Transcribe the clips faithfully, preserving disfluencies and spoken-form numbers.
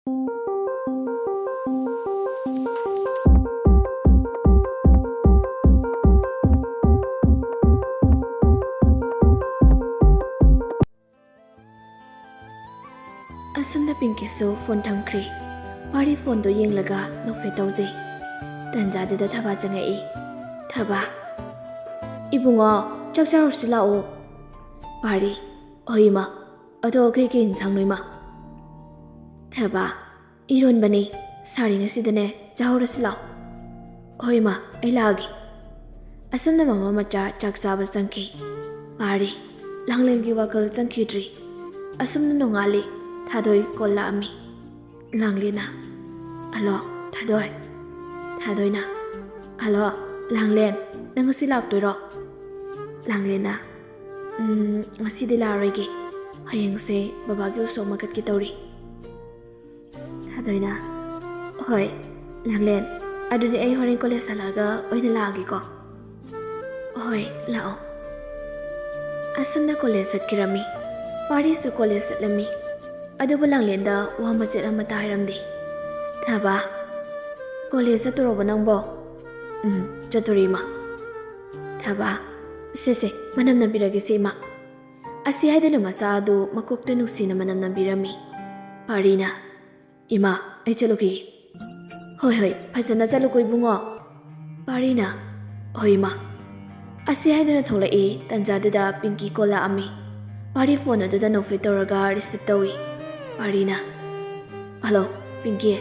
ꯑꯁꯣꯝꯗ ꯄꯤꯡꯀꯤꯁꯨ ꯐꯣꯟ ꯊꯝꯈ꯭ꯔꯦ꯫ ꯄꯥꯔꯤ ꯐꯣꯟꯗꯣ ꯌꯦꯡꯂꯒ ꯅꯣꯛꯐꯦꯠ ꯇꯧꯖꯩ꯫ ꯇꯟꯖꯥꯗꯨꯗ ꯊꯕꯥ ꯆꯪꯉꯛꯏ꯫ ꯊꯕꯥ, "ꯏꯕꯨꯡꯉꯣ, ꯆꯥꯛ ꯆꯥꯔꯨꯁꯤ ꯂꯥꯛꯑꯣ꯫" ꯄꯥꯔꯤ, "ꯍꯣꯏ ꯏꯃꯥ, ꯑꯗꯣ ꯀꯩꯀꯩ ꯏꯟꯁꯥꯡꯅꯣ ꯏꯃꯥ?" ꯊꯕꯥ, "ꯏꯔꯣꯟꯕꯅꯤ, ꯁꯥꯔꯤ ꯉꯁꯤꯗꯅꯦ, ꯆꯥꯍꯧꯔꯁꯤ ꯂꯥꯛꯑꯣ꯫" "ꯍꯣꯏ ꯃꯥ, ꯑꯩ ꯂꯥꯛꯑꯒꯦ꯫" ꯑꯁꯨꯝꯅ ꯃꯃꯥ ꯃꯆꯥ ꯆꯥꯛ ꯆꯥꯕ ꯆꯪꯈꯤ꯫ ꯄꯥꯔꯤ, ꯂꯥꯡꯂꯦꯟꯒꯤ ꯋꯥꯈꯜ ꯆꯪꯈꯤꯗ꯭ꯔꯤ꯫ ꯑꯁꯨꯝꯅ ꯅꯣꯡꯉꯥꯜꯂꯤ, ꯊꯥꯗꯣꯏ ꯀꯣꯜ ꯂꯥꯛꯑꯝꯃꯤ꯫ ꯂꯥꯡꯂꯦꯟꯅ, "ꯍꯜꯂꯣ, ꯊꯥꯗꯣꯏ꯫" ꯊꯥꯗꯣꯏꯅ, "ꯍꯜꯂꯣ, ꯂꯥꯡꯂꯦꯟ, ꯅꯪ ꯉꯁꯤ ꯂꯥꯛꯇꯣꯏꯔꯣ?" ꯂꯥꯡꯂꯦꯟꯅ, "ꯎꯝ, ꯉꯁꯤꯗꯤ ꯂꯥꯛꯑꯔꯣꯏꯒꯦ꯫ ꯍꯌꯦꯡꯁꯦ ꯕꯕꯥꯒꯤ ꯎꯁꯣꯞ ꯑꯃ ꯀꯠꯀꯦ ꯇꯧꯔꯤ꯫" ꯊꯥꯗꯣꯏꯅ, "ꯍꯣꯏ, ꯂꯥꯡꯂꯦꯟ, ꯑꯗꯨꯗꯤ ꯑꯩ ꯍꯣꯔꯦꯟ ꯀꯣꯂꯦꯖ ꯍꯜꯂꯛꯑꯒ ꯑꯣꯏꯅ ꯂꯥꯛꯑꯒꯦꯀꯣ꯫" "ꯍꯣꯏ, ꯂꯥꯛꯑꯣ꯫" ꯑꯁꯨꯝꯅ ꯀꯣꯂꯦꯖ ꯆꯠꯈꯤꯔꯝꯃꯤ꯫ ꯄꯥꯔꯤꯁꯨ ꯀꯣꯂꯦꯖ ꯆꯠꯂꯝꯃꯤ꯫ ꯑꯗꯨꯕꯨ ꯂꯥꯡꯂꯦꯟꯗ ꯋꯥ ꯃꯆꯦꯠ ꯑꯃꯠꯇ ꯍꯥꯏꯔꯝꯗꯦ꯫ "ꯊꯕꯥ, ꯀꯣꯂꯦꯖ ꯆꯠꯇꯣꯔꯕꯣ ꯅꯪꯕꯣ?" "ꯎꯝ, ꯆꯠꯇꯣꯔꯤ, ꯏꯃꯥ꯫" ꯊꯕꯥ, "ꯁꯦ, ꯁꯦ, ꯃꯅꯝ ꯅꯝꯕꯤꯔꯒꯦꯁꯦ, ꯏꯃꯥ꯫" ꯑꯁꯤ ꯍꯥꯏꯗꯨꯅ ꯃꯆꯥ ꯑꯗꯨ ꯃꯀꯣꯛꯇ ꯅꯨꯡꯁꯤꯅ ꯃꯅꯝ ꯅꯝꯕꯤꯔꯝꯃꯤ꯫ ꯄꯥꯔꯤꯅ, "ꯏꯃꯥ, ꯑꯩ ꯆꯠꯂꯨꯈꯤꯒꯦ꯫" "ꯍꯣꯏ, ꯍꯣꯏ, ꯐꯖꯅ ꯆꯠꯂꯨꯀꯣ ꯏꯕꯨꯡꯉꯣ꯫" ꯄꯥꯔꯤꯅ, "ꯍꯣꯏ ꯏꯃꯥ꯫" ꯑꯁꯤ ꯍꯥꯏꯗꯨꯅ ꯊꯣꯛꯂꯛꯏ꯫ ꯇꯟꯖꯥꯗꯨꯗ ꯄꯤꯡꯀꯤ ꯀꯣꯜ ꯂꯥꯛꯑꯝꯃꯤ꯫ ꯄꯥꯔꯤ ꯐꯣꯟ ꯑꯗꯨꯗ ꯅꯣꯛꯐꯦꯠ ꯇꯧꯔꯒ ꯔꯤꯁꯤꯞ ꯇꯧꯏ꯫ ꯄꯥꯔꯤꯅ, "ꯍꯜꯂꯣ, ꯄꯤꯡꯀꯤ꯫"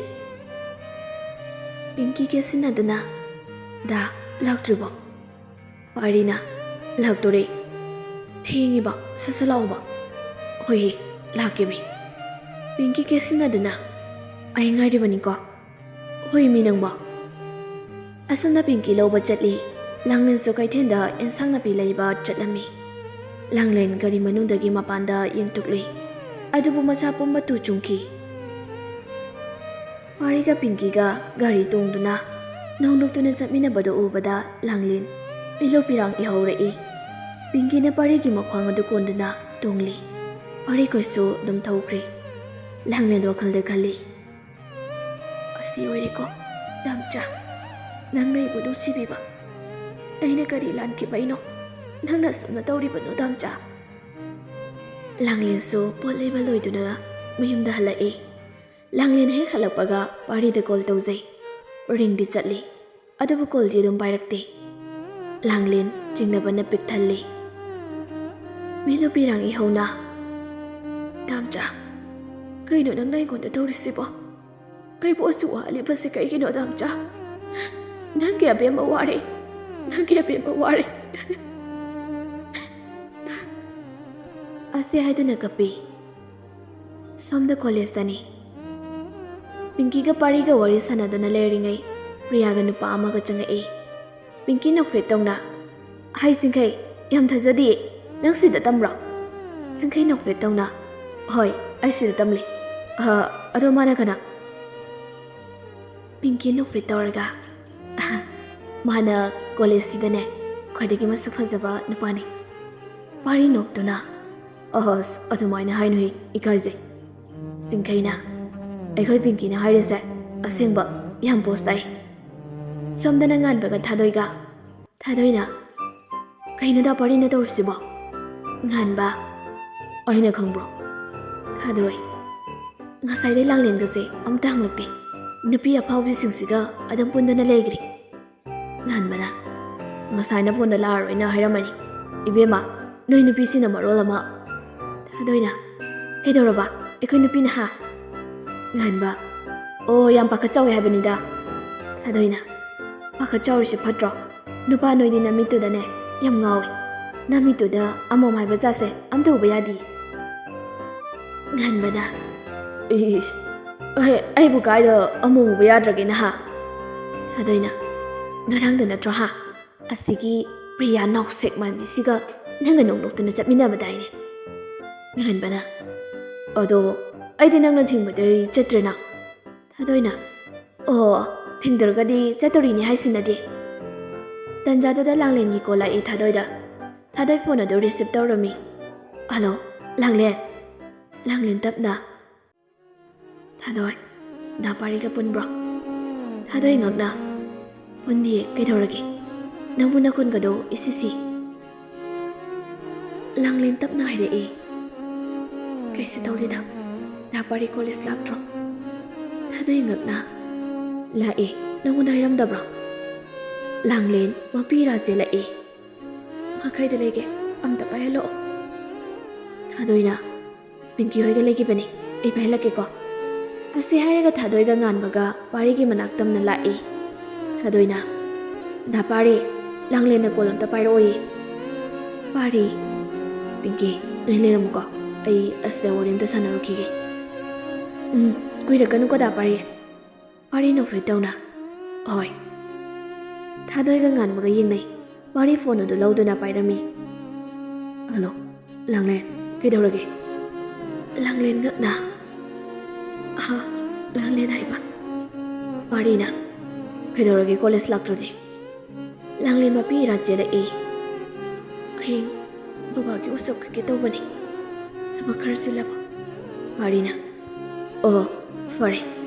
ꯄꯤꯡꯀꯤ ꯀꯦꯁꯤꯟꯅꯗꯨꯅ, "ꯗꯥ, ꯂꯥꯛꯇ꯭ꯔꯤꯕꯣ?" ꯄꯥꯔꯤꯅ, "ꯂꯥꯛꯇꯣꯔꯦ꯫ ꯊꯦꯡꯉꯤꯕ, ꯁꯠ ꯁꯠ ꯂꯥꯛꯑꯣꯕ꯫" "ꯍꯣꯏ, ꯂꯥꯛꯀꯦꯃꯤ꯫" ꯄꯤꯡꯀꯤ ꯀꯦꯁꯤꯟꯅꯗꯨꯅ, "ꯑꯩ ꯉꯥꯏꯔꯤꯕꯅꯤꯀꯣ꯫" "ꯍꯣꯏ ꯃꯤ, ꯅꯪꯕꯣ?" ꯑꯁꯨꯝꯅ ꯄꯤꯡꯀꯤ ꯂꯧꯕ ꯆꯠꯂꯤ꯫ ꯂꯥꯡꯂꯦꯟꯁꯨ ꯀꯩꯊꯦꯜꯗ ꯑꯦꯟꯁꯥꯡ ꯅꯥꯄꯤ ꯂꯩꯕ ꯆꯠꯂꯝꯃꯤ꯫ ꯂꯥꯡꯂꯦꯟ ꯒꯥꯔꯤ ꯃꯅꯨꯡꯗꯒꯤ ꯃꯄꯥꯟꯗ ꯌꯦꯡꯊꯣꯛꯂꯨꯏ꯫ ꯑꯗꯨꯕꯨ ꯃꯁꯥ ꯄꯨꯝꯕ ꯇꯨ ꯆꯨꯡꯈꯤ꯫ ꯄꯥꯔꯤꯒ ꯄꯤꯡꯀꯤꯒ ꯒꯥꯔꯤ ꯇꯣꯡꯗꯨꯅ ꯅꯣꯡꯂꯨꯛꯇꯨꯅ ꯆꯠꯃꯤꯟꯅꯕꯗꯨ ꯎꯕꯗ ꯂꯥꯡꯂꯦꯟ ꯄꯤꯂꯨ ꯄꯤꯔꯥꯡ ꯏꯍꯧꯔꯛꯏ꯫ ꯄꯤꯡꯀꯤꯅ ꯄꯥꯔꯤꯒꯤ ꯃꯈ꯭ꯋꯥꯡ ꯑꯗꯨ ꯀꯣꯟꯗꯨꯅ ꯇꯣꯡꯂꯤ꯫ ꯄꯥꯔꯤꯈꯣꯏꯁꯨ ꯑꯗꯨꯝ ꯊꯧꯈ꯭ꯔꯦ꯫ ꯂꯥꯡꯂꯦꯟ ꯋꯥꯈꯜꯗ ꯈꯜꯂꯤ, ꯑꯁꯤ ꯑꯣꯏꯔꯦꯀꯣ, ꯗꯥꯝꯆꯥ, ꯅꯪꯅ ꯑꯩꯕꯨ ꯅꯨꯡꯁꯤꯕꯤꯕ꯫ ꯑꯩꯅ ꯀꯔꯤ ꯂꯥꯟꯈꯤꯕꯩꯅꯣ ꯅꯪꯅ ꯑꯁꯨꯝꯅ ꯇꯧꯔꯤꯕꯅꯣ, ꯗꯥꯝꯆꯥ? ꯂꯥꯡꯂꯦꯟꯁꯨ ꯄꯣꯠ ꯂꯩꯕ ꯂꯣꯏꯗꯨꯅ ꯃꯌꯨꯝꯗ ꯍꯜꯂꯛꯏ꯫ ꯂꯥꯡꯂꯦꯟ ꯍꯦꯛ ꯍꯜꯂꯛꯄꯒ ꯄꯥꯔꯤꯗ ꯀꯣꯜ ꯇꯧꯖꯩ꯫ ꯔꯤꯡꯗꯤ ꯆꯠꯂꯤ, ꯑꯗꯨꯕꯨ ꯀꯣꯜꯗꯤ ꯑꯗꯨꯝ ꯄꯥꯏꯔꯛꯇꯦ꯫ ꯂꯥꯡꯂꯦꯟ ꯆꯤꯡꯅꯕꯅ ꯄꯤꯛ ꯊꯜꯂꯤ꯫ ꯃꯤꯠꯂꯨ ꯄꯤꯔꯥꯡ ꯏꯍꯧꯅ, "ꯗꯥꯝꯆꯥ, ꯀꯩꯅꯣ ꯅꯪꯅ ꯑꯩꯉꯣꯟꯗ ꯇꯧꯔꯤꯁꯤꯕꯣ? ꯑꯩꯕꯨ ꯑꯁꯨꯛ ꯋꯥꯍꯜꯂꯤꯕꯁꯤ ꯀꯩꯒꯤꯅꯣ, ꯗꯥꯝꯆꯥ? ꯅꯪꯒꯤ ꯑꯕꯦꯝꯃ ꯋꯥꯔꯦ, ꯅꯪꯒꯤ ꯑꯕꯦꯝꯃ ꯋꯥꯔꯦ꯫" ꯑꯁꯤ ꯍꯥꯏꯗꯨꯅ ꯀꯞꯄꯤ꯫ ꯁꯣꯝꯗ ꯀꯣꯂꯦꯖꯇꯅꯤ꯫ ꯄꯤꯡꯀꯤꯒ ꯄꯥꯔꯤꯒ ꯋꯥꯔꯤ ꯁꯥꯟꯅꯗꯨꯅ ꯂꯩꯔꯤꯉꯩ ꯄ꯭ꯔꯤꯌꯥꯒ ꯅꯨꯄꯥ ꯑꯃꯒ ꯆꯪꯉꯛꯏ꯫ ꯄꯤꯡꯀꯤ ꯅꯣꯛꯐꯦꯠ ꯇꯧꯅ, "ꯍꯥꯏ ꯆꯤꯡꯈꯩ, ꯌꯥꯝ ꯊꯥꯖꯗꯤꯌꯦ, ꯅꯪ ꯁꯤꯗ ꯇꯝꯕ꯭ꯔꯣ?" ꯆꯤꯡꯈꯩ ꯅꯣꯛꯐꯦꯠ ꯇꯧꯅ, "ꯍꯣꯏ, ꯑꯩ ꯁꯤꯗ ꯇꯝꯂꯤ꯫ ꯑ, ꯑꯗꯣ ꯃꯥꯅ ꯀꯅꯥ?" ꯄꯤꯡꯀꯤ ꯅꯣꯛꯐꯦꯠ ꯇꯧꯔꯒ, "ꯃꯥꯅ ꯀꯣꯂꯦꯖꯁꯤꯗꯅꯦ ꯈ꯭ꯋꯥꯏꯗꯒꯤ ꯃꯁꯛ ꯐꯖꯕ ꯅꯨꯄꯥꯅꯤ꯫" ꯄꯥꯔꯤ ꯅꯣꯛꯇꯨꯅ, "ꯑꯁ, ꯑꯗꯨꯃꯥꯏꯅ ꯍꯥꯏꯅꯨꯍꯦ, ꯏꯀꯥꯏꯖꯩ꯫" ꯆꯤꯡꯈꯩꯅ, "ꯑꯩꯈꯣꯏ ꯄꯤꯡꯀꯤꯅ ꯍꯥꯏꯔꯤꯁꯦ ꯑꯁꯦꯡꯕ ꯌꯥꯝ ꯄꯣꯁ ꯇꯥꯏ꯫" ꯁꯣꯝꯗꯅ ꯉꯥꯟꯕꯒ ꯊꯥꯗꯣꯏꯒ꯫ ꯊꯥꯗꯣꯏꯅ, "ꯀꯩꯅꯣꯗ ꯄꯥꯔꯤꯅ ꯇꯧꯔꯤꯁꯤꯕꯣ?" ꯉꯥꯟꯕ, "ꯑꯩꯅ ꯈꯪꯕ꯭ꯔꯣ?" ꯊꯥꯗꯣꯏ, "ꯉꯁꯥꯏꯗꯩ ꯂꯥꯡꯂꯦꯟꯒꯁꯦ ꯑꯝꯇ ꯍꯪꯂꯛꯇꯦ꯫ ꯅꯨꯄꯤ ꯑꯐꯥꯎꯕꯤꯁꯤꯡꯁꯤꯒ ꯑꯗꯨꯝ ꯄꯨꯟꯗꯨꯅ ꯂꯩꯈ꯭ꯔꯦ꯫" ꯉꯥꯟꯕꯅ, "ꯉꯁꯥꯏꯅ ꯐꯣꯟꯗ ꯂꯥꯛꯑꯔꯣꯏꯅ ꯍꯥꯏꯔꯝꯃꯅꯤ꯫ ꯏꯕꯦꯝꯃ, ꯅꯣꯏ ꯅꯨꯄꯤꯁꯤꯅ ꯃꯔꯣꯜ ꯑꯃ꯫" ꯊꯥꯗꯣꯏꯅ, "ꯀꯩꯗꯧꯔꯕ? ꯑꯩꯈꯣꯏ ꯅꯨꯄꯤꯅ ꯍꯥ?" ꯉꯥꯟꯕ, "ꯑꯣ, ꯌꯥꯝ ꯄꯥꯈꯠ ꯆꯥꯎꯋꯦ ꯍꯥꯏꯕꯅꯤꯗ꯫" ꯊꯥꯗꯣꯏꯅ, "ꯄꯥꯈꯠ ꯆꯥꯎꯔꯤꯁꯦ ꯐꯠꯇ꯭ꯔꯣ? ꯅꯨꯄꯥ ꯅꯣꯏꯗꯤ ꯅꯃꯤꯠꯇꯨꯗꯅꯦ ꯌꯥꯝ ꯉꯥꯎꯋꯦ꯫ ꯅꯃꯤꯠꯇꯨꯗ ꯑꯃꯣꯝ ꯍꯥꯏꯕ ꯖꯥꯠꯁꯦ ꯑꯝꯇ ꯎꯕ ꯌꯥꯗꯤꯌꯦ꯫" ꯉꯥꯟꯕꯅ, "ꯏꯁ, ꯑꯩ, ꯑꯩꯕꯨ ꯀꯥꯏꯗ ꯑꯃꯣꯝ ꯎꯕ ꯌꯥꯗ꯭ꯔꯒꯦ ꯅꯍꯥ?" ꯊꯥꯗꯣꯏꯅ, "ꯉꯔꯥꯡꯗ ꯅꯠꯇ꯭ꯔꯣ ꯍꯥ? ꯑꯁꯤꯒꯤ ꯄ꯭ꯔꯤꯌꯥ ꯅꯥꯎꯁꯦꯛ ꯃꯥꯟꯕꯤꯁꯤꯒ ꯅꯪꯒ ꯅꯣꯛ ꯅꯣꯛꯇꯅ ꯆꯠꯃꯤꯟꯅꯕꯗꯥꯏꯅꯦ?" ꯉꯥꯟꯕꯅ, "ꯑꯗꯣ ꯑꯩꯗꯤ ꯅꯪꯅ ꯊꯤꯡꯕꯗꯩ ꯆꯠꯇ꯭ꯔꯦꯅ꯫" ꯊꯥꯗꯣꯏꯅ, "ꯑꯣ, ꯊꯤꯡꯗ꯭ꯔꯒꯗꯤ ꯆꯠꯇꯣꯔꯤꯅꯦ ꯍꯥꯏꯁꯤꯅꯗꯤ꯫" ꯇꯟꯖꯥꯗꯨꯗ ꯂꯥꯡꯂꯦꯟꯒꯤ ꯀꯣꯜ ꯂꯥꯛꯏ ꯊꯥꯗꯣꯏꯗ꯫ ꯊꯥꯗꯣꯏ ꯐꯣꯟ ꯑꯗꯨ ꯔꯤꯁꯤꯞ ꯇꯧꯔꯝꯃꯤ꯫ "ꯍꯜꯂꯣ, ꯂꯥꯡꯂꯦꯟ꯫" ꯂꯥꯡꯂꯦꯟ ꯇꯞꯅ, "ꯊꯥꯗꯣꯏ, ꯗꯥ ꯄꯥꯔꯤꯒ ꯄꯨꯟꯕ꯭ꯔꯣ? ꯊꯥꯗꯣꯏ ꯉꯛꯅ, "ꯄꯨꯟꯗꯤꯌꯦ, ꯀꯩꯗꯧꯔꯒꯦ? ꯅꯪꯕꯨ ꯅꯈꯣꯟꯒꯗꯣ ꯏꯁꯤꯁꯤ?" ꯂꯥꯡꯂꯦꯟ ꯇꯞꯅ ꯍꯥꯏꯔꯛꯏ, "ꯀꯩꯁꯨ ꯇꯧꯗꯦꯗ꯫ ꯗꯥ ꯄꯥꯔꯤ ꯀꯣꯂꯦꯖ ꯂꯥꯛꯇ꯭ꯔꯣ?" ꯊꯥꯗꯣꯏ ꯉꯛꯅ, "ꯂꯥꯛꯑꯦ, ꯅꯪꯉꯣꯟꯗ ꯍꯥꯏꯔꯝꯗꯕ꯭ꯔꯣ?" ꯂꯥꯡꯂꯦꯟ ꯃꯄꯤ ꯏꯔꯥ ꯆꯦꯜꯂꯛꯏ, "ꯃꯥ ꯀꯥꯏꯗ ꯂꯩꯒꯦ? ꯑꯝꯇ ꯄꯥꯏꯍꯜꯂꯛꯑꯣ꯫" ꯊꯥꯗꯣꯏꯅ, "ꯄꯤꯡꯀꯤ ꯍꯣꯏꯒ ꯂꯩꯈꯤꯕꯅꯤ, ꯑꯩ ꯄꯥꯏꯍꯜꯂꯛꯀꯦꯀꯣ꯫" ꯑꯁꯤ ꯍꯥꯏꯔꯒ ꯊꯥꯗꯣꯏꯒ ꯉꯥꯟꯕꯒ ꯄꯥꯔꯤꯒꯤ ꯃꯅꯥꯛ ꯇꯝꯅ ꯂꯥꯛꯏ꯫ ꯊꯥꯗꯣꯏꯅ, "ꯗꯥ ꯄꯥꯔꯤ, ꯂꯥꯡꯂꯦꯟꯅ ꯀꯣꯜ ꯑꯝꯇ ꯄꯥꯏꯔꯛꯑꯣꯌꯦ꯫" ꯄꯥꯔꯤ, "ꯄꯤꯡꯀꯤ, ꯅꯣꯏ ꯂꯩꯔꯝꯃꯨꯀꯣ, ꯑꯩ ꯑꯁꯤꯗ ꯋꯥꯔꯤ ꯑꯝꯇ ꯁꯥꯟꯅꯔꯨꯈꯤꯒꯦ꯫" "ꯎꯝ, ꯀꯨꯏꯔꯛꯀꯅꯨꯀꯣ ꯗꯥ ꯄꯥꯔꯤ꯫" ꯄꯥꯔꯤ ꯅꯣꯛꯐꯦꯠ ꯇꯧꯅ, "ꯍꯣꯏ꯫" ꯊꯥꯗꯣꯏꯒ ꯉꯥꯟꯕꯒ ꯌꯦꯡꯅꯩ꯫ ꯄꯥꯔꯤ ꯐꯣꯟ ꯑꯗꯨ ꯂꯧꯗꯨꯅ ꯄꯥꯏꯔꯝꯃꯤ꯫ "ꯍꯜꯂꯣ, ꯂꯥꯡꯂꯦꯟ, ꯀꯩꯗꯧꯔꯒꯦ?" ꯂꯥꯡꯂꯦꯟ ꯉꯛꯅ, "ꯑꯍ, ꯂꯥꯡꯂꯦꯟ ꯍꯥꯏꯕ꯫" ꯄꯥꯔꯤꯅ, "ꯀꯩꯗꯧꯔꯒꯦ ꯀꯣꯂꯦꯖ ꯂꯥꯛꯇ꯭ꯔꯗꯤ?" ꯂꯥꯡꯂꯦꯟ ꯃꯄꯤ ꯏꯔꯥ ꯆꯦꯜꯂꯛꯏ꯫ "ꯍꯌꯦꯡ ꯕꯕꯥꯒꯤ ꯎꯁꯣꯞ ꯀꯠꯀꯦ ꯇꯧꯕꯅꯤ꯫ ꯊꯕꯛ ꯈꯔ ꯆꯤꯜꯂꯕ꯫" ꯄꯥꯔꯤꯅ, "ꯑꯣ, ꯐꯔꯦ꯫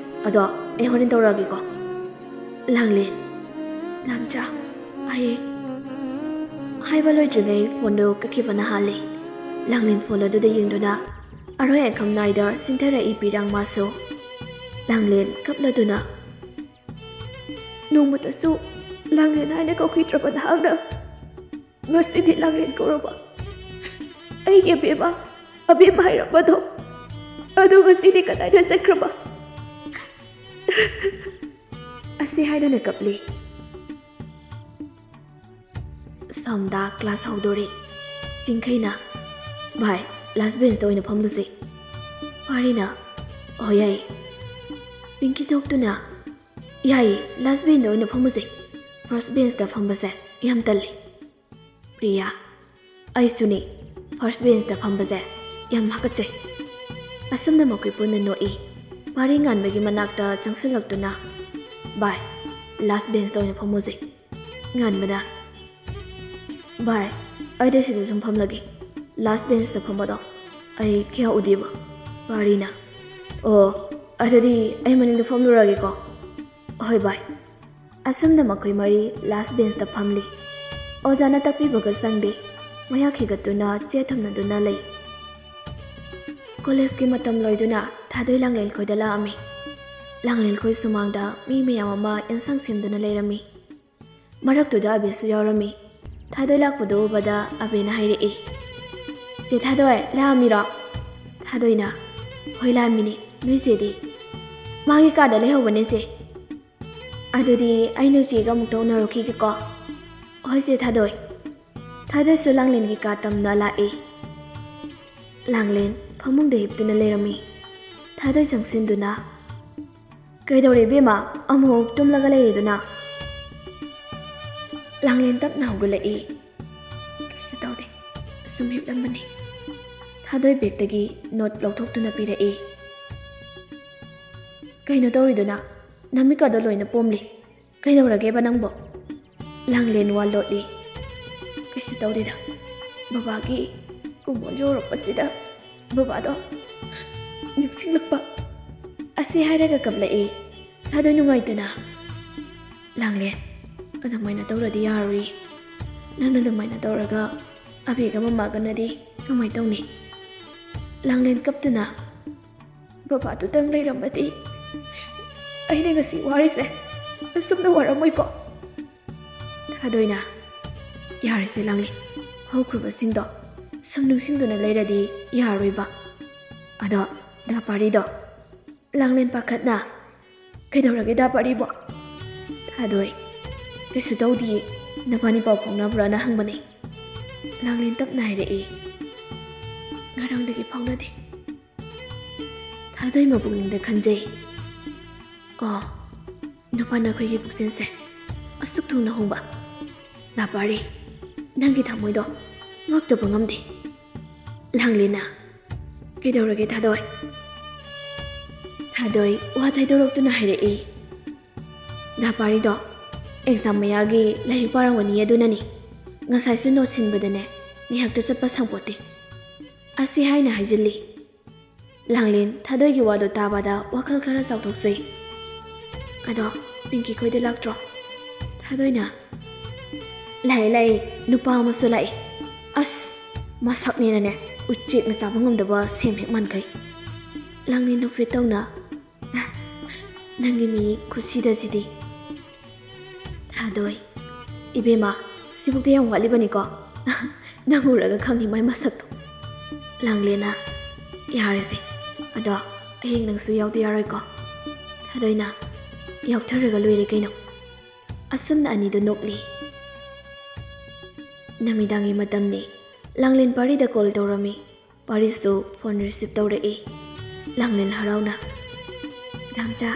ꯑꯗꯣ ꯑꯩ ꯍꯣꯔꯦꯟ ꯇꯧꯔꯛꯑꯒꯦꯀꯣ꯫" ꯂꯥꯡꯂꯦꯟ, "ꯂꯥꯝꯆꯥ, ꯍꯌꯦꯡ꯫" ꯍꯥꯏꯕ ꯂꯣꯏꯗ꯭ꯔꯤꯉꯩ ꯐꯣꯟꯗꯨ ꯀꯛꯈꯤꯕꯅ ꯍꯥꯜꯂꯤ꯫ ꯂꯥꯡꯂꯦꯟ ꯐꯣꯟ ꯑꯗꯨꯗ ꯌꯦꯡꯗꯨꯅ ꯑꯔꯣꯏ ꯑꯈꯝ ꯅꯥꯏꯗ ꯁꯤꯡꯊꯔꯛꯏ ꯄꯤꯔꯥꯡ ꯃꯥꯁꯨ꯫ ꯂꯥꯡꯂꯦꯟ ꯀꯞꯂꯗꯨꯅ, "ꯅꯣꯡꯃꯇꯁꯨ ꯂꯥꯡꯂꯦꯟ ꯍꯥꯏꯅ ꯀꯧꯈꯤꯗ꯭ꯔꯕ ꯅꯍꯥꯛꯅ ꯉꯁꯤꯗꯤ ꯂꯥꯡꯂꯦꯟ ꯀꯧꯔꯕ? ꯑꯩꯒꯤ ꯑꯕꯦꯝꯃ, ꯑꯕꯦꯝꯃ ꯍꯥꯏꯔꯝꯕꯗꯣ, ꯑꯗꯨ ꯉꯁꯤꯗꯤ ꯀꯗꯥꯏꯗ ꯆꯠꯈ꯭ꯔꯕ?" ꯑꯁꯤ ꯍꯥꯏꯗꯨꯅ ꯀꯞꯂꯤ꯫ ꯁꯣꯝꯗ ꯀ꯭ꯂꯥꯁ ꯍꯧꯗꯣꯔꯦ꯫ ꯆꯤꯡꯈꯩꯅ, "ꯚꯥꯏ, ꯂꯥꯁ ꯕꯦꯟꯁꯇ ꯑꯣꯏꯅ ꯐꯝꯂꯨꯁꯦ꯫" ꯄꯥꯔꯤꯅ, "ꯑꯣ, ꯌꯥꯏꯌꯦ꯫" ꯄꯤꯡꯀꯤ ꯊꯣꯛꯇꯨꯅ, "ꯌꯥꯏꯌꯦ, ꯂꯥꯁ ꯕꯦꯟꯁꯇ ꯑꯣꯏꯅ ꯐꯝꯃꯨꯁꯦ꯫ ꯐꯥꯔꯁ ꯕꯦꯟꯁꯇ ꯐꯝꯕꯁꯦ ꯌꯥꯝ ꯇꯜꯂꯤ꯫" ꯄ꯭ꯔꯤꯌꯥ, "ꯑꯩꯁꯨꯅꯤ, ꯐꯥꯔꯁ ꯕꯦꯟꯁꯇ ꯐꯝꯕꯁꯦ ꯌꯥꯝ ꯍꯥꯀꯠꯆꯩ꯫" ꯑꯁꯨꯝꯅ ꯃꯈꯣꯏ ꯄꯨꯟꯅ ꯅꯣꯛꯏ꯫ ꯄꯥꯔꯤ ꯉꯥꯟꯕꯒꯤ ꯃꯅꯥꯛꯇ ꯆꯪꯁꯤꯜꯂꯛꯇꯨꯅ, "ꯚꯥꯏ, ꯂꯥꯁ ꯕꯦꯟꯁꯇ ꯑꯣꯏꯅ ꯐꯝꯃꯨꯁꯦ꯫" ꯉꯥꯟꯕꯅ, "ꯚꯥꯏ, ꯑꯩꯗꯤ ꯁꯤꯗ ꯁꯨꯝ ꯐꯝꯂꯒꯦ꯫ ꯂꯥꯁ ꯕꯦꯟꯁꯇ ꯐꯝꯕꯗꯣ ꯑꯩ ꯀꯌꯥ ꯎꯗꯦꯕ꯫" ꯄꯥꯔꯤꯅ, "ꯑꯣ, ꯑꯗꯨꯗꯤ ꯑꯩ ꯃꯅꯤꯡꯗ ꯐꯝꯂꯨꯔꯒꯦꯀꯣ꯫ ꯍꯣꯏ ꯚꯥꯏ꯫ ꯑꯁꯨꯝꯅ ꯃꯈꯣꯏ ꯃꯔꯤ ꯂꯥꯁ ꯕꯦꯟꯁꯇ ꯐꯝꯂꯤ꯫ ꯑꯣꯖꯥꯅ ꯇꯥꯛꯄꯤꯕꯒ ꯆꯪꯗꯦ꯫ ꯃꯌꯥ ꯈꯤꯒꯠꯇꯨꯅ ꯆꯦ ꯊꯝꯅꯗꯨꯅ ꯂꯩ꯫ ꯀꯣꯂꯦꯖꯀꯤ ꯃꯇꯝ ꯂꯣꯏꯗꯨꯅ ꯊꯥꯗꯣꯏ ꯂꯥꯡꯂꯦꯟ ꯈꯣꯏꯗ ꯂꯥꯛꯑꯝꯃꯤ꯫ ꯂꯥꯡꯂꯦꯟ ꯈꯣꯏ ꯁꯨꯃꯥꯡꯗ ꯃꯤ ꯃꯌꯥꯝ ꯑꯃ ꯑꯦꯟꯁꯥꯡ ꯁꯦꯝꯗꯨꯅ ꯂꯩꯔꯝꯃꯤ꯫ ꯃꯔꯛꯇꯨꯗ ꯑꯕꯦꯁꯨ ꯌꯥꯎꯔꯝꯃꯤ꯫ ꯊꯥꯗꯣꯏ ꯂꯥꯛꯄꯗꯨ ꯎꯕꯗ ꯑꯕꯦꯅ ꯍꯥꯏꯔꯛꯏ, "ꯆꯦ ꯊꯥꯗꯣꯏ, ꯂꯥꯛꯑꯝꯃꯤꯔꯣ?" ꯊꯥꯗꯣꯏꯅ, "ꯍꯣꯏ, ꯂꯥꯛꯑꯝꯃꯤꯅꯦ꯫ ꯅꯣꯏ ꯆꯦꯗꯤ?" "ꯃꯥꯒꯤ ꯀꯥꯗ ꯂꯩꯍꯧꯕꯅꯦ, ꯆꯦ꯫" "ꯑꯗꯨꯗꯤ ꯑꯩ ꯅꯣꯏ ꯆꯦꯒ ꯑꯃꯨꯛꯇ ꯎꯅꯔꯨꯈꯤꯒꯦꯀꯣ꯫" "ꯍꯣꯏ, ꯆꯦ ꯊꯥꯗꯣꯏ꯫" ꯊꯥꯗꯣꯏꯁꯨ ꯂꯥꯡꯂꯦꯟꯒꯤ ꯀꯥ ꯇꯝꯅ ꯂꯥꯛꯏ꯫ ꯂꯥꯡꯂꯦꯟ ꯐꯃꯨꯡꯗ ꯍꯤꯞꯇꯨꯅ ꯂꯩꯔꯝꯃꯤ꯫ ꯊꯥꯗꯣꯏ ꯆꯪꯁꯤꯟꯗꯨꯅ, "ꯀꯩꯗꯧꯔꯦ ꯏꯕꯦꯝꯃ? ꯑꯃꯨꯛ ꯇꯨꯝꯂꯒ ꯂꯩꯔꯤꯗꯨꯅ?" ꯂꯥꯡꯂꯦꯟ ꯇꯞꯅ ꯍꯧꯒꯠꯂꯛꯏ꯫ "ꯀꯩꯁꯨ ꯇꯧꯗꯦ, ꯁꯨꯝ ꯍꯤꯞꯂꯝꯕꯅꯤ꯫" ꯊꯥꯗꯣꯏ ꯕꯦꯛꯇꯒꯤ ꯅꯣꯠ ꯂꯧꯊꯣꯛꯇꯨꯅ ꯄꯤꯔꯛꯏ꯫ "ꯀꯩꯅꯣ ꯇꯧꯔꯤꯗꯨꯅ? ꯅꯃꯤꯠꯀꯗꯣ ꯂꯣꯏꯅ ꯄꯣꯝꯂꯤ꯫ ꯀꯩꯗꯧꯔꯒꯦꯕ ꯅꯪꯕꯣ?" ꯂꯥꯡꯂꯦꯟ ꯋꯥ ꯂꯣꯠꯂꯤ꯫ "ꯀꯩꯁꯨ ꯇꯧꯗꯦꯗ, ꯕꯕꯥꯒꯤ ꯀꯨꯃꯣꯜ ꯌꯧꯔꯛꯄꯁꯤꯗ ꯕꯕꯥꯗꯣ ꯅꯤꯡꯁꯤꯡꯂꯛꯄ꯫" ꯑꯁꯤ ꯍꯥꯏꯔꯒ ꯀꯞꯂꯛꯏ꯫ ꯊꯥꯗꯣꯏ ꯅꯨꯡꯉꯥꯏꯇꯅ, "ꯂꯥꯡꯂꯦꯟ, ꯑꯗꯨꯃꯥꯏꯅ ꯇꯧꯔꯗꯤ ꯌꯥꯔꯣꯏ꯫ ꯅꯪꯅ ꯑꯗꯨꯃꯥꯏꯅ ꯇꯧꯔꯒ ꯑꯕꯦꯒ ꯃꯃꯥꯒꯅꯗꯤ ꯀꯃꯥꯏꯅ ꯇꯧꯅꯤ?" ꯂꯥꯡꯂꯦꯟ ꯀꯞꯇꯨꯅ, "ꯕꯕꯥꯗꯨꯇꯪ ꯂꯩꯔꯝꯃꯗꯤ ꯑꯩꯅ ꯉꯁꯤ ꯋꯥꯔꯤꯁꯦ ꯑꯁꯨꯝꯅ ꯋꯥꯔꯝꯃꯣꯏꯀꯣ꯫" ꯊꯥꯗꯣꯏꯅ, "ꯌꯥꯔꯦꯁꯦ ꯂꯥꯡꯂꯦꯟ, ꯍꯧꯈ꯭ꯔꯕꯁꯤꯡꯗꯣ ꯁꯨꯝ ꯅꯤꯡꯁꯤꯡꯗꯨꯅ ꯂꯩꯔꯗꯤ ꯌꯥꯔꯣꯏꯕ꯫ ꯑꯗꯣ ꯗꯥ ꯄꯥꯔꯤꯗꯣ?" ꯂꯥꯡꯂꯦꯟ ꯄꯥꯈꯠꯅ, "ꯀꯩꯗꯧꯔꯒꯦ ꯗꯥ ꯄꯥꯔꯤꯕꯣ?" ꯊꯥꯗꯣꯏ, "ꯀꯩꯁꯨ ꯇꯧꯗꯤꯌꯦ, ꯅꯕꯥꯅꯤ ꯄꯥꯎ ꯐꯥꯎꯅꯕ꯭ꯔꯥꯅ ꯍꯪꯕꯅꯦ꯫" ꯂꯥꯡꯂꯦꯟ ꯇꯞꯅ ꯍꯥꯏꯔꯛꯏ, "ꯉꯔꯥꯡꯗꯒꯤ ꯐꯥꯎꯅꯗꯦ꯫" ꯊꯥꯗꯣꯏ ꯃꯄꯨꯛꯅꯤꯡꯗ ꯈꯟꯖꯩ, "ꯑꯣ, ꯅꯨꯄꯥ ꯅꯈꯣꯏꯒꯤ ꯄꯨꯛꯆꯦꯜꯁꯦ ꯑꯁꯨꯛ ꯊꯨꯅ ꯍꯣꯡꯕ꯫ ꯗꯥ ꯄꯥꯔꯤ, ꯅꯪꯒꯤ ꯊꯃꯣꯏꯗꯣ ꯉꯛꯇꯕ ꯉꯝꯗꯦ꯫" ꯂꯥꯡꯂꯦꯟꯅ, "ꯀꯩꯗꯧꯔꯒꯦ ꯊꯥꯗꯣꯏ?" ꯊꯥꯗꯣꯏ ꯋꯥ ꯊꯩꯗꯣꯔꯛꯇꯨꯅ ꯍꯥꯏꯔꯛꯏ, "ꯗꯥ ꯄꯥꯔꯤꯗꯣ ꯑꯦꯛꯖꯥꯝ ꯃꯌꯥꯒꯤ ꯂꯥꯏꯔꯤꯛ ꯄꯥꯔꯝꯒꯅꯤ, ꯑꯗꯨꯅꯅꯤ꯫ ꯉꯁꯥꯏꯁꯨ ꯅꯣꯠ ꯁꯤꯟꯕꯗꯅꯦ ꯉꯥꯏꯍꯥꯛꯇ ꯆꯠꯄ ꯁꯪꯄꯣꯠꯇꯦ꯫" ꯑꯁꯤ ꯍꯥꯏꯅ ꯍꯥꯏꯖꯤꯜꯂꯤ꯫ ꯂꯥꯡꯂꯦꯟ ꯊꯥꯗꯣꯏꯒꯤ ꯋꯥꯗꯣ ꯇꯥꯕꯗ ꯋꯥꯈꯜ ꯈꯔ ꯆꯥꯎꯊꯣꯛꯆꯩ꯫ "ꯑꯗꯣ ꯄꯤꯡꯀꯤ ꯈꯣꯏꯗꯤ ꯂꯥꯛꯇ꯭ꯔꯣ?" ꯊꯥꯗꯣꯏꯅ, "ꯂꯥꯛꯑꯦ, ꯂꯥꯛꯑꯦ, ꯅꯨꯄꯥ ꯑꯃꯁꯨ ꯂꯥꯛꯑꯦ꯫ ꯑꯁ, ꯃꯁꯛꯅꯦꯅꯅꯦ, ꯎꯆꯦꯛꯅ ꯆꯥꯕ ꯉꯝꯗꯕ ꯁꯦꯝ ꯍꯦꯛ ꯃꯥꯟꯈꯩ꯫" ꯂꯥꯡꯂꯦꯟ ꯅꯣꯛꯐꯦꯠ ꯇꯧꯅ, "ꯅꯪꯒꯤ ꯃꯤ ꯈꯨꯠꯁꯤꯗꯁꯤꯗꯤ꯫" ꯊꯥꯗꯣꯏ, "ꯏꯕꯦꯝꯃ, ꯁꯤꯕꯨꯛꯇ ꯌꯥꯝ ꯋꯥꯠꯂꯤꯕꯅꯤꯀꯣ꯫ ꯅꯪ ꯎꯔꯒ ꯈꯪꯅꯤ ꯃꯥꯏ ꯃꯁꯛꯇꯣ꯫" ꯂꯥꯡꯂꯦꯟꯅ, "ꯌꯥꯔꯦꯁꯦ, ꯑꯗꯣ ꯍꯌꯦꯡ ꯅꯪꯁꯨ ꯌꯥꯎꯗ ꯌꯥꯔꯣꯏꯀꯣ?" ꯊꯥꯗꯣꯏꯅ, "ꯌꯥꯎꯊꯔꯒ ꯂꯣꯏꯔꯦ ꯀꯩꯅꯣ꯫" ꯑꯁꯨꯝꯅ ꯑꯅꯤꯗꯨ ꯅꯣꯛꯂꯤ꯫ ꯅꯨꯃꯤꯗꯥꯡꯒꯤ ꯃꯇꯝꯅꯤ꯫ ꯂꯥꯡꯂꯦꯟ ꯄꯥꯔꯤꯗ ꯀꯣꯜ ꯇꯧꯔꯝꯃꯤ꯫ ꯄꯥꯔꯤꯁꯨ ꯐꯣꯟ ꯔꯤꯁꯤꯞ ꯇꯧꯔꯛꯏ꯫ ꯂꯥꯡꯂꯦꯟ ꯍꯔꯥꯎꯅ, "ꯗꯥꯝꯆꯥ,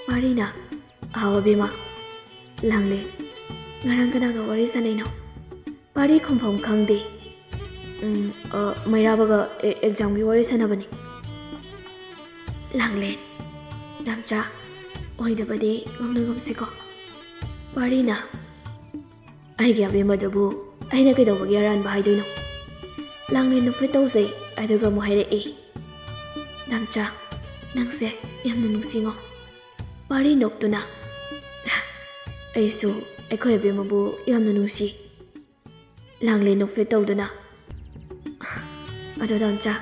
ꯄꯥꯔꯤꯅ?" "ꯍꯥꯎ ꯑꯕꯦꯝꯃ꯫" ꯂꯥꯡꯂꯦꯟ, "ꯉꯔꯥꯡ ꯀꯅꯥꯒ ꯋꯥꯔꯤ ꯁꯥꯟꯅꯩꯅꯣ?" ꯄꯥꯔꯤ ꯈꯨꯝꯐꯝ ꯈꯪꯗꯦ꯫ "ꯎꯝ, ꯑ, ꯃꯩꯔꯥꯕꯒ ꯑꯦ-, ꯑꯦꯛꯖꯥꯝꯒꯤ ꯋꯥꯔꯤ ꯁꯥꯟꯅꯕꯅꯤ꯫" ꯂꯥꯡꯂꯦꯟ, "ꯗꯥꯝꯆꯥ, ꯑꯣꯏꯗꯕꯗꯤ ꯉꯥꯡꯅꯒꯨꯝꯁꯤꯀꯣ꯫" ꯄꯥꯔꯤꯅ, "ꯑꯩꯒꯤ ꯑꯕꯦꯝꯃꯗꯨꯕꯨ ꯑꯩꯅ ꯀꯩꯗꯧꯕꯒꯤ ꯑꯔꯥꯟꯕ ꯍꯥꯏꯗꯣꯏꯅꯣ?" ꯂꯥꯡꯂꯦꯟ ꯅꯣꯛꯐꯦꯠ ꯇꯧꯖꯩ, ꯑꯗꯨꯒ ꯑꯃꯨꯛ ꯍꯥꯏꯔꯛꯏ, "ꯗꯥꯝꯆꯥ, ꯅꯪꯁꯦ ꯌꯥꯝꯅ ꯅꯨꯡꯁꯤꯉꯣ꯫" ꯄꯥꯔꯤ ꯅꯣꯛꯇꯨꯅ, "ꯑꯩꯁꯨ ꯑꯩꯈꯣꯏ ꯑꯕꯦꯝꯃꯕꯨ ꯌꯥꯝꯅ ꯅꯨꯡꯁꯤ꯫" ꯂꯥꯡꯂꯦꯟ ꯅꯣꯛꯐꯦꯠ ꯇꯧꯗꯨꯅ, "ꯑꯗꯣ ꯗꯥꯝꯆꯥ,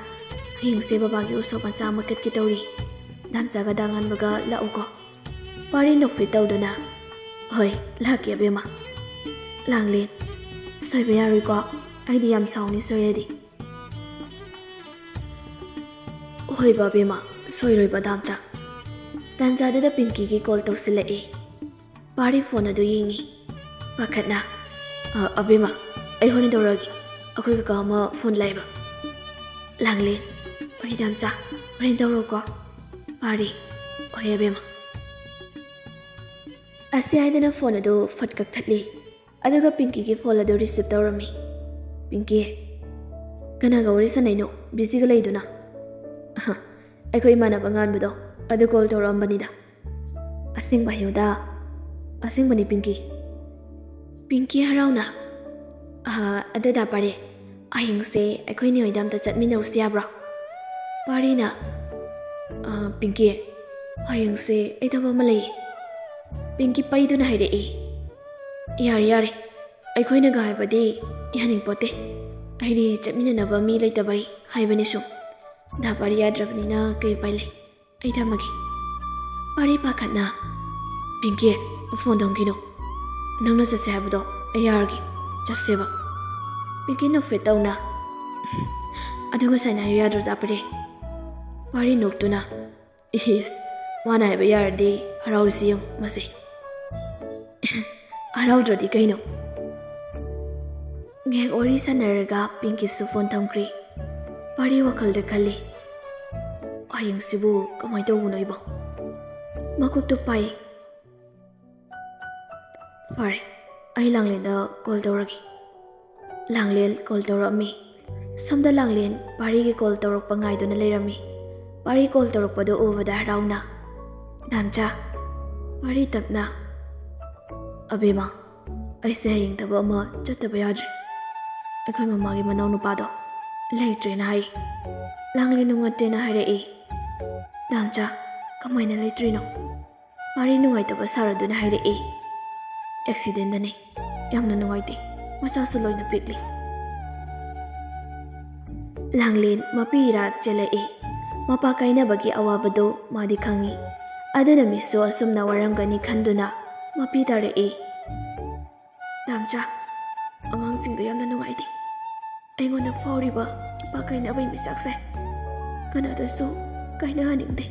ꯍꯌꯦꯡꯁꯦ ꯕꯕꯥꯒꯤ ꯎꯁꯣꯞ ꯃꯆꯥ ꯑꯃ ꯀꯠꯀꯦ ꯇꯧꯔꯤ꯫ ꯗꯥꯝꯆꯥꯒ ꯗꯥ ꯉꯥꯟꯕꯒ ꯂꯥꯛꯎꯀꯣ꯫" ꯄꯥꯔꯤ ꯅꯣꯛꯐꯦꯠ ꯇꯧꯗꯨꯅ, "ꯍꯣꯏ, ꯂꯥꯛꯀꯦ ꯑꯕꯦꯝꯃ꯫" ꯂꯥꯡꯂꯦꯟ, "ꯁꯣꯏꯕ ꯌꯥꯔꯣꯏꯀꯣ, ꯑꯩꯗꯤ ꯌꯥꯝ ꯁꯥꯎꯅꯤ ꯁꯣꯏꯔꯗꯤ꯫" "ꯍꯣꯏꯕ ꯑꯕꯦꯝꯃ, ꯁꯣꯏꯔꯣꯏꯕ ꯗꯥꯝꯆꯥ꯫" ꯇꯥꯟꯖꯥꯗꯨꯗ ꯄꯤꯡꯀꯤꯒꯤ ꯀꯣꯜ ꯇꯧꯁꯤꯜꯂꯛꯑꯦ꯫ ꯄꯥꯔꯤ ꯐꯣꯟ ꯑꯗꯨ ꯌꯦꯡꯉꯤ꯫ ꯄꯥꯈꯠꯅ, "ꯑ, ꯑꯕꯦꯝꯃ, ꯑꯩ ꯍꯣꯔꯦꯟ ꯇꯧꯔꯛꯑꯒꯦ꯫ ꯑꯩꯈꯣꯏ ꯀꯀꯥ ꯑꯃ ꯐꯣꯟ ꯂꯥꯛꯑꯦꯕ꯫" ꯂꯥꯡꯂꯦꯟ, "ꯍꯣꯏ ꯗꯥꯝꯆꯥ, ꯍꯣꯔꯦꯟ ꯇꯧꯔꯛꯑꯣꯀꯣ꯫" ꯄꯥꯔꯤ, "ꯍꯣꯏ ꯑꯕꯦꯝꯃ꯫" ꯑꯁꯤ ꯍꯥꯏꯗꯅ ꯐꯣꯟ ꯑꯗꯨ ꯐꯠ ꯀꯛꯊꯠꯂꯤ꯫ ꯑꯗꯨꯒ ꯄꯤꯡꯀꯤꯒꯤ ꯐꯣꯟ ꯑꯗꯨ ꯔꯤꯁꯤꯞ ꯇꯧꯔꯝꯃꯤ꯫ "ꯄꯤꯡꯀꯤ, ꯀꯅꯥꯒ ꯋꯥꯔꯤ ꯁꯥꯟꯅꯩꯅꯣ? ꯕꯤꯖꯤꯒ ꯂꯩꯗꯨꯅ?" "ꯑꯍ, ꯑꯩꯈꯣꯏ ꯏꯃꯥꯟꯅꯕ ꯉꯥꯟꯕꯗꯣ, ꯑꯗꯨ ꯀꯣꯜ ꯇꯧꯔꯛꯑꯝꯕꯅꯤꯗ꯫" "ꯑꯁꯦꯡꯕ ꯍꯥꯏꯌꯨꯗ꯫" "ꯑꯁꯦꯡꯕꯅꯤ ꯄꯤꯡꯀꯤ꯫" ꯄꯤꯡꯀꯤ ꯍꯔꯥꯎꯅ, "ꯑꯍ, ꯑꯗꯨꯗ ꯄꯥꯔꯤ, ꯍꯌꯦꯡꯁꯦ ꯑꯩꯈꯣꯏ ꯅꯦ ꯍꯣꯏꯗ ꯑꯝꯇ ꯆꯠꯃꯤꯟꯅꯔꯨꯁꯤ ꯌꯥꯕ꯭ꯔꯣ?" ꯄꯥꯔꯤꯅ, "ꯑ, ꯄꯤꯡꯀꯤ, ꯍꯌꯦꯡꯁꯦ ꯑꯩ ꯊꯕꯛ ꯑꯃ ꯂꯩꯌꯦ꯫" ꯄꯤꯡꯀꯤ ꯄꯩꯗꯨꯅ ꯍꯥꯏꯔꯛꯏ, "ꯌꯥꯔꯦ, ꯌꯥꯔꯦ, ꯑꯩꯈꯣꯏꯅꯒ ꯍꯥꯏꯕꯗꯤ ꯌꯥꯅꯤꯡꯄꯣꯠꯇꯦ꯫ ꯑꯩꯗꯤ ꯆꯠꯃꯤꯟꯅꯅꯕ ꯃꯤ ꯂꯩꯇꯕꯩ ꯍꯥꯏꯕꯅꯤ ꯁꯨꯝ꯫ ꯗꯥ ꯄꯥꯔꯤ ꯌꯥꯗ꯭ꯔꯕꯅꯤꯅ ꯀꯩ ꯎꯄꯥꯏ ꯂꯩ? ꯑꯩ ꯊꯝꯃꯒꯦ꯫" ꯄꯥꯔꯤ ꯄꯥꯈꯠꯅ, "ꯄꯤꯡꯀꯤ, ꯐꯣꯟ ꯊꯝꯈꯤꯅꯨ꯫ ꯅꯪꯅ ꯆꯠꯁꯦ ꯍꯥꯏꯕꯗꯣ ꯑꯩ ꯌꯥꯔꯒꯦ꯫ ꯆꯠꯁꯦꯕ꯫" ꯄꯤꯡꯀꯤ ꯅꯣꯛꯐꯦꯠ ꯇꯧꯅ, "ꯑꯗꯨ ꯉꯁꯥꯏꯅ ꯍꯥꯏꯌꯨ ꯌꯥꯗ꯭ꯔꯣ ꯗꯥ ꯄꯥꯔꯤ?" ꯄꯥꯔꯤ ꯅꯣꯛꯇꯨꯅ, "ꯏꯁ, ꯃꯥꯅ ꯍꯥꯏꯕ ꯌꯥꯔꯗꯤ ꯍꯔꯥꯎꯔꯤꯁꯤ ꯌꯦꯡꯉꯨ ꯃꯁꯦ꯫" "ꯍꯔꯥꯎꯗ꯭ꯔꯗꯤ ꯀꯩꯅꯣ?" ꯉꯥꯏꯍꯥꯛ ꯋꯥꯔꯤ ꯁꯥꯟꯅꯔꯒ ꯄꯤꯡꯀꯤꯁꯨ ꯐꯣꯟ ꯊꯝꯈ꯭ꯔꯦ꯫ ꯄꯥꯔꯤ ꯋꯥꯈꯜꯗ ꯈꯜꯂꯤ, "ꯍꯌꯦꯡꯁꯤꯕꯨ ꯀꯃꯥꯏꯅ ꯇꯧꯕꯅꯣ ꯑꯩꯕꯣ?" ꯃꯀꯣꯛꯇꯨ ꯄꯥꯏ꯫ "ꯐꯔꯦ, ꯑꯩ ꯂꯥꯡꯂꯦꯟꯗ ꯀꯣꯜ ꯇꯧꯔꯒꯦ꯫" ꯂꯥꯡꯂꯦꯟ ꯀꯣꯜ ꯇꯧꯔꯛꯑꯝꯃꯤ꯫ ꯁꯣꯝꯗ ꯂꯥꯡꯂꯦꯟ ꯄꯥꯔꯤꯒꯤ ꯀꯣꯜ ꯇꯧꯔꯛꯄ ꯉꯥꯏꯗꯨꯅ ꯂꯩꯔꯝꯃꯤ꯫ ꯄꯥꯔꯤ ꯀꯣꯜ ꯇꯧꯔꯛꯄꯗꯨ ꯎꯕꯗ ꯍꯔꯥꯎꯅ, "ꯗꯥꯝꯆꯥ꯫" ꯄꯥꯔꯤ ꯇꯞꯅ, "ꯑꯕꯦꯝꯃ, ꯑꯩꯁꯦ ꯍꯌꯦꯡ ꯊꯕꯛ ꯑꯃ ꯆꯠꯇꯕ ꯌꯥꯗ꯭ꯔꯦ꯫ ꯑꯩꯈꯣꯏ ꯃꯃꯥꯒꯤ ꯃꯅꯥꯎꯅꯨꯄꯥꯗꯣ ꯂꯩꯇ꯭ꯔꯦꯅ ꯍꯥꯏ꯫" ꯂꯥꯡꯂꯦꯟ ꯅꯨꯡꯉꯥꯏꯇꯦꯅ ꯍꯥꯏꯔꯛꯏ꯫ "ꯗꯥꯝꯆꯥ, ꯀꯃꯥꯏꯅ ꯂꯩꯇ꯭ꯔꯤꯅꯣ?" ꯄꯥꯔꯤ ꯅꯨꯡꯉꯥꯏꯇꯕ ꯁꯥꯔꯗꯨꯅ ꯍꯥꯏꯔꯛꯏ, "ꯑꯦꯛꯁꯤꯗꯦꯟꯗꯅꯦ꯫ ꯌꯥꯝꯅ ꯅꯨꯡꯉꯥꯏꯇꯦ꯫ ꯃꯆꯥꯁꯨ ꯂꯣꯏꯅ ꯄꯤꯛꯂꯤ꯫" ꯂꯥꯡꯂꯦꯟ ꯃꯄꯤ ꯏꯔꯥ ꯆꯦꯜꯂꯛꯏ꯫ ꯃꯄꯥ ꯀꯥꯏꯅꯕꯒꯤ ꯑꯋꯥꯕꯗꯨ ꯃꯥꯗꯤ ꯈꯪꯏ꯫ ꯑꯗꯨꯅ ꯃꯤꯁꯨ ꯑꯁꯨꯝꯅ ꯋꯥꯔꯝꯒꯅꯤ ꯈꯟꯗꯨꯅ ꯃꯄꯤ ꯇꯥꯔꯛꯏ꯫ "ꯗꯥꯝꯆꯥ, ꯑꯉꯥꯡꯁꯤꯡꯗꯣ ꯌꯥꯝꯅ ꯅꯨꯡꯉꯥꯏꯇꯦ꯫ ꯑꯩꯉꯣꯟꯗ ꯐꯥꯎꯔꯤꯕ ꯏꯄꯥ ꯀꯥꯏꯅꯕꯒꯤ ꯃꯤꯆꯥꯛꯁꯦ ꯀꯅꯥꯗꯁꯨ ꯀꯥꯏꯅꯍꯟꯅꯤꯡꯗꯦ꯫"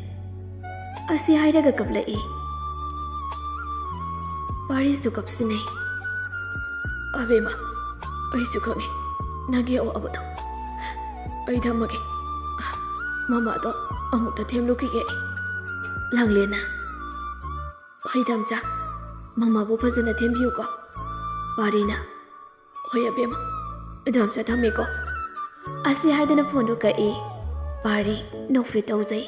ꯑꯁꯤ ꯍꯥꯏꯔꯒ ꯀꯞꯂꯛꯏ꯫ ꯄꯥꯔꯤꯁꯨ ꯀꯞꯁꯤꯟꯅꯩ꯫ "ꯑꯕꯦꯝꯃ, ꯑꯩꯁꯨ ꯈꯪꯉꯤ ꯅꯪꯒꯤ ꯑꯋꯥꯕꯗꯣ꯫ ꯑꯩ ꯊꯝꯃꯒꯦ꯫ ꯃꯃꯥꯗꯣ ꯑꯃꯨꯛꯇ ꯊꯦꯝꯂꯨꯈꯤꯒꯦ꯫" ꯂꯥꯡꯂꯦꯟꯅ, "ꯍꯣꯏ ꯗꯥꯝꯆꯥ, ꯃꯃꯥꯕꯨ ꯐꯖꯅ ꯊꯦꯝꯕꯤꯌꯨꯀꯣ꯫" ꯄꯥꯔꯤꯅ, "ꯍꯣꯏ ꯑꯕꯦꯝꯃ, ꯗꯥꯝꯆꯥ ꯊꯝꯃꯦꯀꯣ꯫" ꯑꯁꯤ ꯍꯥꯏꯗꯨꯅ ꯐꯣꯟꯗꯨ ꯀꯛꯏ꯫ ꯄꯥꯔꯤ ꯅꯣꯛꯐꯦꯠ ꯇꯧꯖꯩ꯫